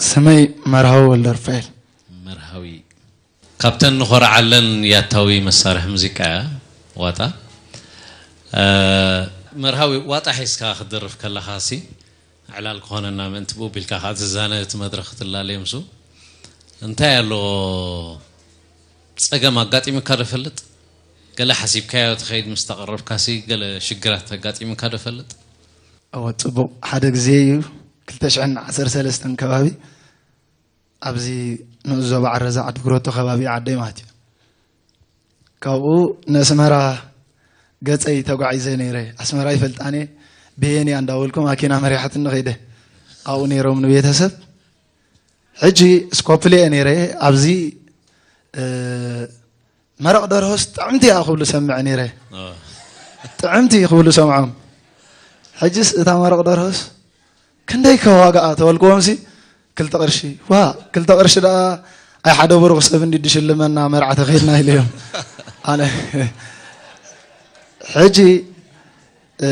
ስመይ መርሃዊ ወልደርፋኤል። መርሃዊ ካብተን ንኾርዓለን ያታዊ መሳርሒ ሙዚቃ እያ ዋጣ። እ፣ መርሃዊ ዋጣ ሒዝካ ክትደርፍ ከለኻ ሲ ዕላል ክኾነና ምእንቲ ብኡ ቢልካ ከዓ ትዛነ እቲ መድረኽ ክትላለየ ምስኡ እንታይ ኣሎ ጸገም ኣጋጢሙካ ዶ ፈልጥ? ገለ ሓሲብካዮ ትኸይድ ምስ ተቐረብካሲ ገለ ሽግራት ኣጋጢሙካ ዶ ፈልጥ? እወ፣ ጽቡቕ። ሓደ ግዜ እዩ፣ ክልተ ሽሕን ዓሰርተ ሰለስተን ከባቢ፣ ኣብዚ ንኡስ ዞባ ዓረዛ ዓዲ ግሮቶ ከባቢ ዓደይ ማለት እዩ። ካብኡ ንኣስመራ ገጸይ ተጓዒዘ ነይረ። ኣስመራ ይፈልጣን እየ፣ ብሄን እያ እንዳበልኩ ማኪና መሪሓትኒ ኸይደ። ኣብኡ ነይሮም ንቤተሰብ። ሕጂ ስኮፕሊ እየ ነይረ፣ ኣብዚ፣ እ፣ መረቕ ደርሆስ ጥዕምቲ እያ ክብሉ ሰምዐ ነይረ። ኦ። ጥዕምቲ ክብሉ ሰምዖም። ሕጅስ እታ መረቕ ደርሆስ ክንደይ ከዋጋኣ ተበልክዎምሲ፣ ክልተ ቅርሺ። ዋ፣ ክልተ ቅርሺ ደኣ ኣይ ሓደ ብሩኽ ሰብ እንዲ ድሽልመና መርዓ ተኸይድና ኢለዮም። ኣነ ሕጂ፣ እ፣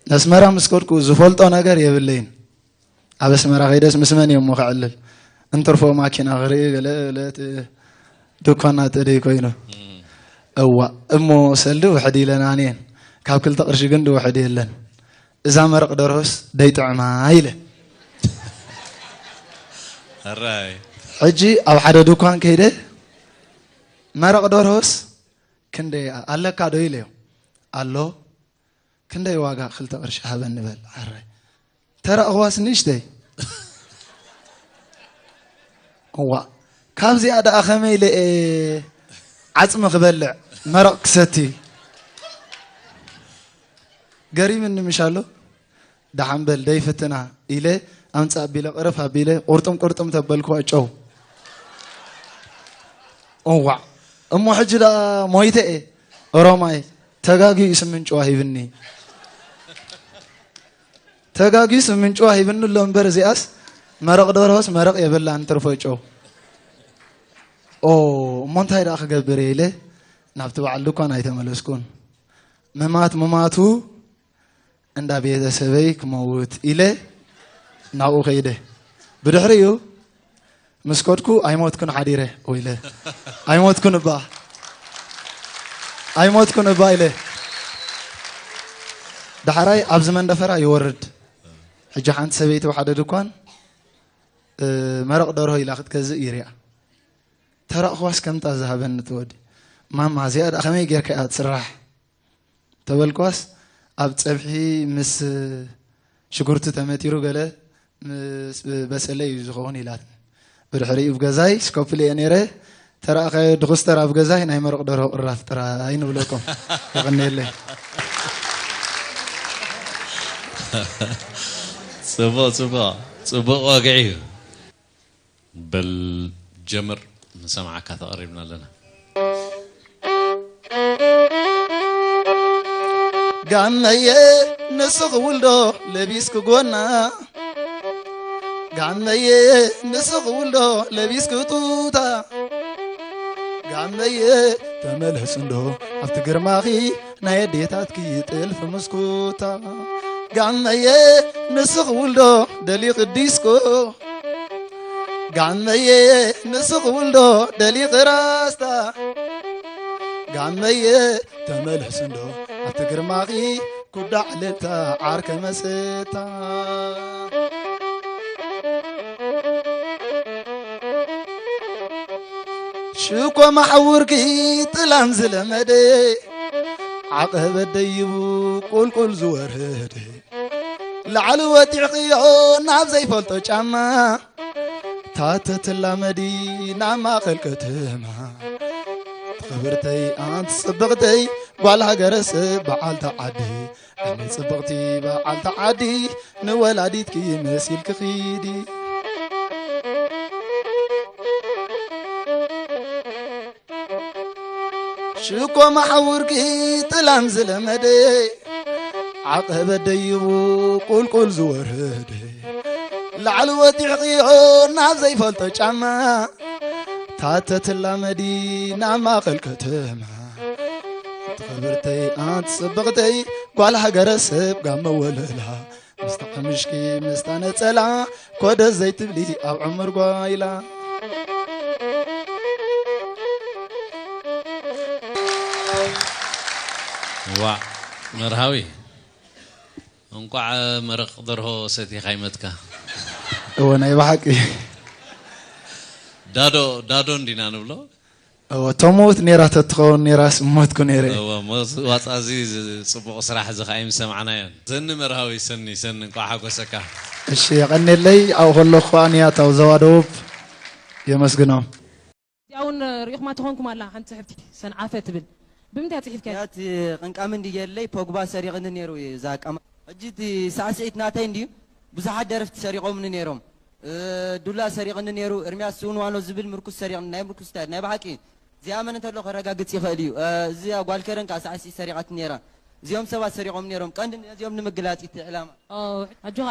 ነስመራ ምስ ከድኩ ዝፈልጦ ነገር የብለይን። ኣብ ኣስመራ ከይደስ ምስ መን እየ እሞ ከዕልል? እንትርፎ ማኪና ክርኢ ገለ ገለ እቲ ድኳና ተደይ ኮይኑ። እዋ፣ እሞ ሰልዲ ውሕድ ኢለን ኣንየን። ካብ ክልተ ቅርሺ ግን ድውሕድ የለን። እዛ መረቕ ደርሆስ ደይጥዕማ ኢለ። ሕራይ። ሕጂ ኣብ ሓደ ድኳን ከይደ፣ መረቕ ደርሆስ ክንደይ ኣለካ ዶ ኢለዮ። ኣሎ። ክንደይ ዋጋ ክልተ ቅርሺ ሃበኒ በል። ኣራይ። ተራእኽዋስ ንእሽተይ። እዋ፣ ካብዚኣ ደኣ ከመይ ኢለ እየ ዓጽሚ ክበልዕ፣ መረቕ ክሰቲ? ገሪምኒ ምሽ ኣሎ። ደሓን በል ደይፍትና ኢለ ኣምጽእ ኣቢለ ቅርፍ ኣቢለ ቁርጥም ቁርጥም ተበልክዋ ጨው። እዋዕ እሞ ሕጂ ደኣ ሞይተ እየ። ኦሮማይ ተጋግዩ ስምንጭዋ ሂብኒ። ተጋግዩ ስምንጭዋ ሂብኒ ኣሎ እምበር እዚኣስ መረቕ ደርሆስ መረቕ የብላን ትርፎ ጨው። ኦ እሞ እንታይ ደኣ ክገብር እየ ኢለ ናብቲ በዓል ድኳን ኣይተመለስኩን። ምማት ምማቱ እንዳ ቤተሰበይ ክመውት ኢለ ናብኡ ከይደ። ብድሕሪኡ ምስ ከድኩ ኣይሞትኩን ሓዲረ ኢለ። ኣይሞትኩን እባ፣ ኣይሞትኩን እባ ኢለ። ዳሕራይ ኣብዚ መንደፈራ ይወርድ። ሕጂ ሓንቲ ሰበይቲ ኣብ ሓደ ድኳን፣ እ፣ መረቕ ደርሆ ኢላ ክትገዝእ ይሪኣ። ተራእኽዋስ ከምታ ዝሃበኒ ትወዲ። ማማ፣ እዚኣ ደኣ ከመይ ጌርካ እያ ትስራሕ? ተበልኳስ ኣብ ጸብሒ ምስ ሽጉርቲ ተመቲሩ ገለ ምስ በሰለ እዩ ዝኸውን ኢላትኒ። ብድሕሪኡ ኣብ ገዛይ ስኮፕሊ እየ ነይረ። ተራእኻዮ ድኹስተር ኣብ ገዛይ ናይ መረቕ ደርሆ ቅራፍ ጥራይ ንብለኩም። የቐንየለይ። ጽቡቕ፣ ጽቡቕ፣ ጽቡቕ ወግዒ እዩ። በል ጀምር፣ ንሰምዓካ ተቐሪብና ኣለና። ጋመየ ንስኽ ውልዶ ለቢስክ ጎና፣ ጋመየ ንስኽ ውልዶ ለቢስክ ጡታ፣ ጋመየ ተመለስ እንዶ ኣብቲ ግርማኺ ናይ ኣዴታትኪ ጥልፊ ምስኩታ። ጋመየ ንስኽ ውልዶ ደሊኽ ዲስኮ፣ ጋመየ ንስኽ ውልዶ ደሊኽ ራስታ፣ ጋመየ ተመለስ እንዶ ኣብቲ ግርማኺ ኩዳ ዕልልታ ዓርከ መስታ። ሽኮ ማሕውርኪ ጥላም ዝለመደ፣ ዓቐበት ደይቡ ቁልቁል ዝወረደ፣ ላዕሊ ወጢዕኽዮ ናብ ዘይፈልጦ ጫማ፣ ታተ ትላመዲ ናብ ማእኸል ከተማ። ክብርተይ ኣንቲ ጽብቕተይ ጓል ሃገረሰብ በዓልቲ ዓዲ፣ ኣነ ጽብቕቲ በዓልቲ ዓዲ፣ ንወላዲትኪ መሲልኪ ኺዲ። ሽኮ መሓውርኪ ጥላም ዝለመደ፣ ዓቐበት ደይቡ ቁልቁል ዝወረደ፣ ላዕሊ ወጢዕኽዮ ናብ ዘይፈልጦ ጫማ፣ ታተ ትላመዲ ናብ ማእኸል ከተማ። ኣንቲ ክብርተይ ኣንቲ ጽብቕተይ ጓል ሃገረሰብ ጋመ ወለላ፣ ምስታ ከምሽኪ ምስታ ነጸላ ኮደ ዘይትብሊ ኣብ ዕምር ጓይላ። ዋእ መርሃዊ፣ እንቋዕ መረቕ ደርሆ ሰቲኻ ይመትካ። እወ፣ ናይ ብሓቂ። ዳዶ፣ ዳዶ እንዲና ንብሎ። እወ፣ ተምውት ነይራ ተትኸውን ነይራስ ምሞትኩ ነይረ። እወ፣ ሞ-፣ ዋጻ እዚ ዝ-፣ ጽቡቕ ስራሕ እዚ ኸኣ ኣይምሰማዕናዮን። ሰኒ መርሃዊ፣ ሰኒ፣ ሰኒ፣ እንቋዕ ሓጎሰካ። እሺ፣ የቐኔለይ። ኣብኡ ከለኹ ከኣ ንያታው ዞባ ደቡብ የመስግኖም። እዚኣ እውን ርኢኹማ ተኾንኩም ኣላ ሓንቲ ጽሕፍቲ ሰንዓፈ ትብል። ብምንታይ ጽሒፍካያ? ያት ቅንቃሚ እንዲ የለይ ፖግባ ሰሪቕኒ ነይሩ እዩ እዛ ቀማ። ሕጂ እቲ ሳዕስዒት ናተይ እንድዩ ብዙሓት ደረፍቲ ሰሪቖምኒ ነይሮም። እ፣ ዱላ ሰሪቕኒ ነይሩ፣ እርምያስ ስውንዋኖ ዝብል ምርኩስ ሰሪቕኒ፣ ናይ ምርኩስ እንታይ ናይ ብሓቂ እዚኣ መን እንተሎ ከረጋግጽ ይኽእል እዩ። እ፣ እዚኣ ጓል ከረን ከኣ ሳዕስዒት ሰሪቓትኒ ነይራ። እዚኦም ሰባት ሰሪቖም ነይሮም። ቀንዲ ነዚኦም ንምግላጽ እዩ እቲ ዕላማ። ኦ፣ ኣጆኻ።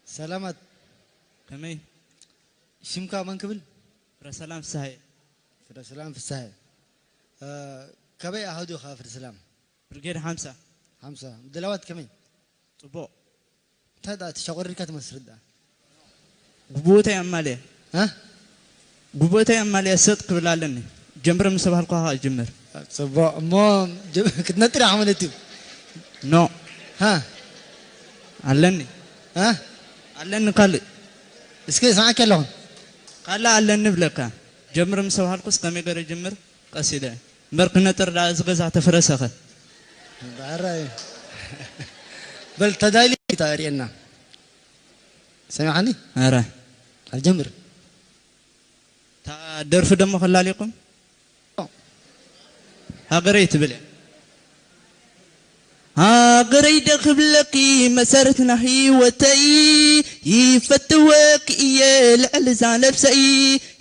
ሰላማት፣ ከመይ? ሽምካ መን ክብል? ፍረሰላም ፍስሃየ። ፍረሰላም ፍስሃየ። እ፣ ካበይ ኣሃዱ ኢኻ ፍረሰላም? ብርጌድ ሓምሳ። ሓምሳ። ምድላዋት ከመይ? ጽቡቕ። እንታይ ደኣ ተሸቑሪርካ ትመስል ደኣ? ጉቡእተይ ኣማልየ። እ? ጉቡእተይ ኣማልየ ሰጥ ክብል ኣለኒ። ጀምር ምስ በሃልኩ ኸኣ እጅምር። ጽቡቕ። እሞ ጀ-፣ ክትነጥር ኢኻ ማለት እዩ? ኖ። ሃ? ኣለኒ። ሃ? ኣለኒ ካልእ። እስከ ይስምዓካ ኣለኹ። ካልእ ኣለኒ እብለካ። ጀምር ምስ በሃልኩስ ከመይ ገይረ እጅምር? ቀስ ኢለ። እምበር ክነጥር ደኣ እዚ ገዛ ተፍረሰኸ። ብዕራይ። በል ተዳልዩ ተርእየና። ሰሚዓኒ? ኣረ። ኣልጀምር። እታ ደርፊ ደሞ ከላሊኩም? ሃገረይ ትብል እያ። ሃገረይ ዶ ክብለኪ መሰረት ናይ ህይወተይ፣ ይፈትወኪ እየ ልዕሊ እዛ ነብሰይ።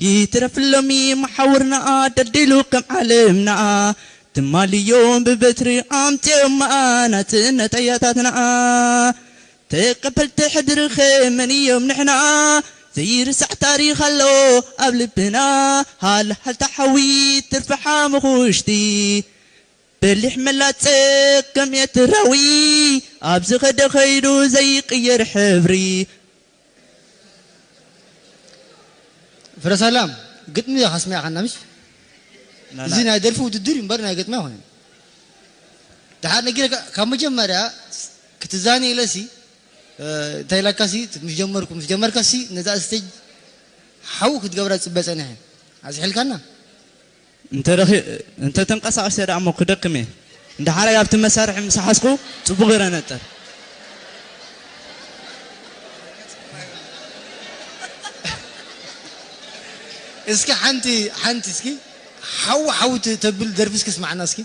ይትረፍ ሎሚ መሓውርና ደልዲሉ ከም ዓለምና፣ ትማሊ እዮም ብበትሪ ኣምጺኦማ ናጽነት ኣያታትና። ተቐበልቲ ሕድርኸ መን እዮም ንሕና? ዘይርሳዕ ታሪኽ ኣሎ ኣብ ልብና። ሃልሃልታ ሓዊ ትርፊ ሓሙኽሽቲ፣ በሊሕ መላጸ ከም ኤርትራዊ፣ ኣብ ዝኸደ ከይዱ ዘይቅየር ሕብሪ። ፍረሰላም፣ ግጥሚ ኢኻ ኣስሚዕኻና ምሽ? ላላ። እዚ ናይ ደርፊ ውድድር እዩ እምበር ናይ ግጥሚ ኣይኮነን። ደሓር ነጊረካ፣ ካብ መጀመርያ ክትዛነ ኢለሲ፣ እ፣ እንታይ ኢላካሲ፣ ምስ ጀመርኩ፣ ምስ ጀመርካሲ፣ ነዛ ስቴጅ ሓው ክትገብራ ዝጽበ ጸኒሐ። ኣዝሒልካና። እንተ ደኺ-፣ እንተ ተንቀሳቒሰ ደኣ እሞ ክደክም እየ። እንድሓራይ ኣብቲ መሳርሒ ምስ ሓዝኩ ጽቡቕ ገይረ ነጥር። እስኪ ሓንቲ፣ ሓንቲ እስኪ ሓው ሓው ት-፣ ተብል ደርፊ እስኪ ስማዕና እስኪ።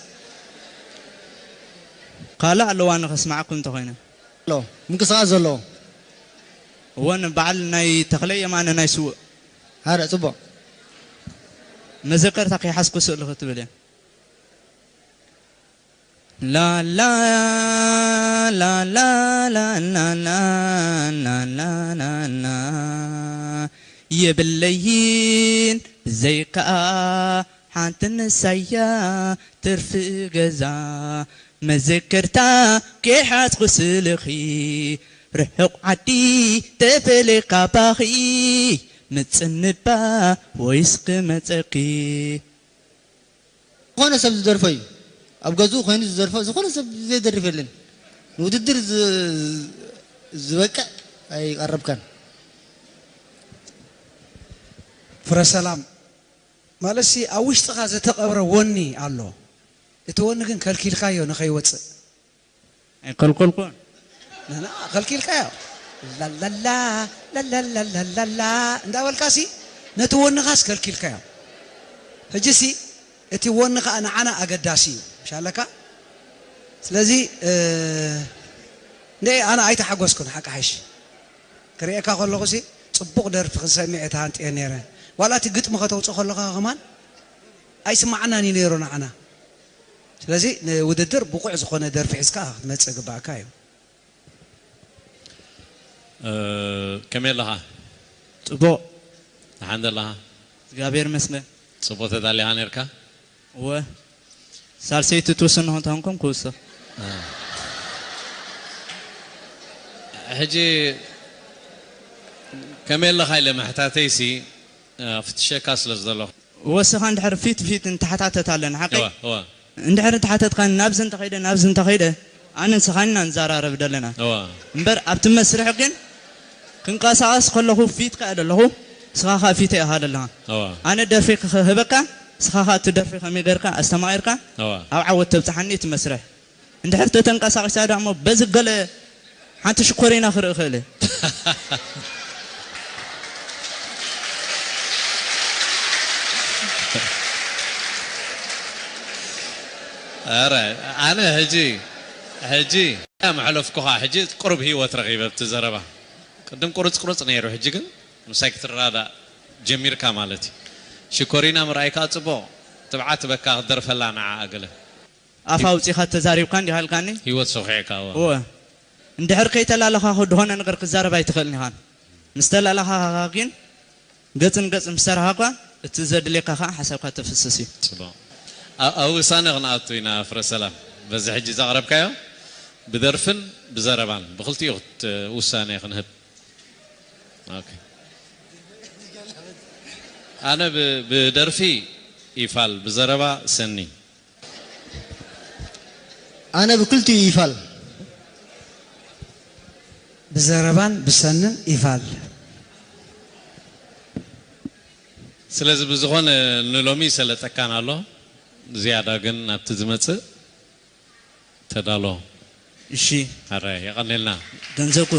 ካልእ ኣለዋ ንኸስማዓኩም እንተኾይነ። ኣሎ፣ ምንቅስቓስ ዘለዎ። እወ፣ ንበዓል ናይ ተኽለ የማነ ናይ ስዉእ። ኣረ፣ ጽቡቕ። መዘከርታ ከይሓዝኩ ስእሊ ክትብል እያ። ላላ፣ ላላ፣ ላላ፣ ላላ፣ ላላ፣ የብለይን ብዘይካኣ ሓንቲ ንሳያ ትርፊ ገዛ። መዘከርታ ከይሓዝኩ ስልኺ፣ ርሑቕ ዓዲ ተፈልየ ካባኺ፣ ምጽንባ ወይስ ክመጸኪ? ዝኾነ ሰብ ዝደርፎ እዩ። ኣብ ገዝኡ ኮይኑ ዝደርፎ ዝኾነ ሰብ ዘይደርፍ የለን። ንውድድር ዝ-፣ ዝበቅዕ ኣይቀረብካን። ፍረሰላም፣ ማለትሲ ኣብ ውሽጥኻ ዝተቐብረ ወኒ ኣሎ። እቲ ወኒ ግን ከልኪልካዮ ንኸይወጽእ። ኣይከልከልኩን። ንሕና ከልኪልካዮ። ላላላ፣ ላላላላላላ እንዳበልካሲ ነቲ ወንኻስ ከልኪልካዮ። ሕጂሲ እቲ ወኒ ከኣ ንዓና ኣገዳሲ እዩ። ምሽ ኣለካ? ስለዚ፣ እ፣ ንኤ ኣነ ኣይተሓጎስኩን፣ ሓቂ ሓይሽ። ክርእየካ ከለኹሲ ጽቡቕ ደርፊ ክንሰምዕ እየ ተሃንጥየ ነይረ። ዋላ እቲ ግጥሚ ከተውጽእ ከለኻ ከማን ኣይስማዓናን እዩ ነይሩ ንዓና። ስለዚ ንውድድር ብቑዕ ዝኾነ ደርፊ ሒዝካ ክትመጽእ ግባእካ እዩ። እ፣ ከመይ ኣለኻ? ጽቡቕ። ደሓን ደለኻ? እግዚኣብሔር ይመስገን። ጽቡቕ ተዳሊኻ ነርካ? እወ። ሳልሰይቲ ትውስን ንኾን ተኾንኩም ክውስኽ። ሕጂ ከመይ ኣለኻ ኢለ ምሕታተይሲ፣ እ፣ ፍትሸካ ስለ ዘለኹ። ወስኻ እንድሕር ፊት ፊት እንተሓታተት ኣለና፣ ሓቀይ? እወ፣ እወ። እንድሕር እንተሓተትካኒ ናብዚ እንተኸይደ፣ ናብዚ እንተኸይደ፣ ኣነ ንስኻን ኢና ንዘራረብ ደለና። እወ። እምበር ኣብቲ መስርሕ ግን ክንቀሳቐስ ከለኹ ፊትካ እየ ዘለኹ፣ ንስኻ ኸኣ ፊተይ ኢኻ ዘለኻ። እወ። ኣነ ደርፊ ክህበካ፣ ንስኻ ኸኣ እቲ ደርፊ ከመይ ጌርካ ኣስተማቒርካ እወ። ኣብ ዓወት ተብጽሓኒ እቲ መስርሕ። እንድሕር ተተንቀሳቒሳ ደኣ እሞ በዚ ገለ ሓንቲ ሽኮሪና ክርኢ ክእል እየ። ኣረ ኣነ ሕጂ ሕጂ መሕለፍኩኻ ሕጂ ቁሩብ ህይወት ረኺበ ኣብቲ ዘረባ። ቅድም ቁርጽ ቁርጽ ነይሩ፣ ሕጂ ግን ምሳይ ክትረዳእ ጀሚርካ ማለት እዩ። ሽኮሪና ምርኣይካ ጽቡቕ፣ ትብዓት በካ ክትደርፈላ ንዓኣ ገለ። ኣፍ ኣውጺኻ ተዛሪብካ እንዲኻ ኢልካኒ? ህይወት ሰኺዕካ እዋ። እወ። እንድሕር ከይተላለኻኹ ዝኾነ ነገር ክትዛረብ ኣይትኽእልን ኢኻ። ምስ ተላለኻኻ ግን ገጽ ንገጽ ምስ ሰራህኻ እቲ ዘድልየካ ኸኣ ሓሳብካ ተፍስስ እዩ። ጽቡቕ። ኣብ ኣብ ውሳነ ክንኣቱ ኢና ፍረ ሰላም። በዚ ሕጂ ዘቕረብካዮ ብደርፍን ብዘረባን ብኽልቲኡ ክት- ውሳነ ክንህብ። ኦኬ። ኣነ ብ- ብደርፊ ይፋል ብዘረባ ሰኒ። ኣነ ብክልቲኡ ይፋል። ብዘረባን ብሰንን ይፋል። ስለዚ ብዝኾነ ንሎሚ ይሰለጠካን ኣሎ። ዝያዳ ግን ናብቲ ዝመጽእ ተዳሎ። እሺ። ኣረ የቐኔልና። ገንዘብኩ።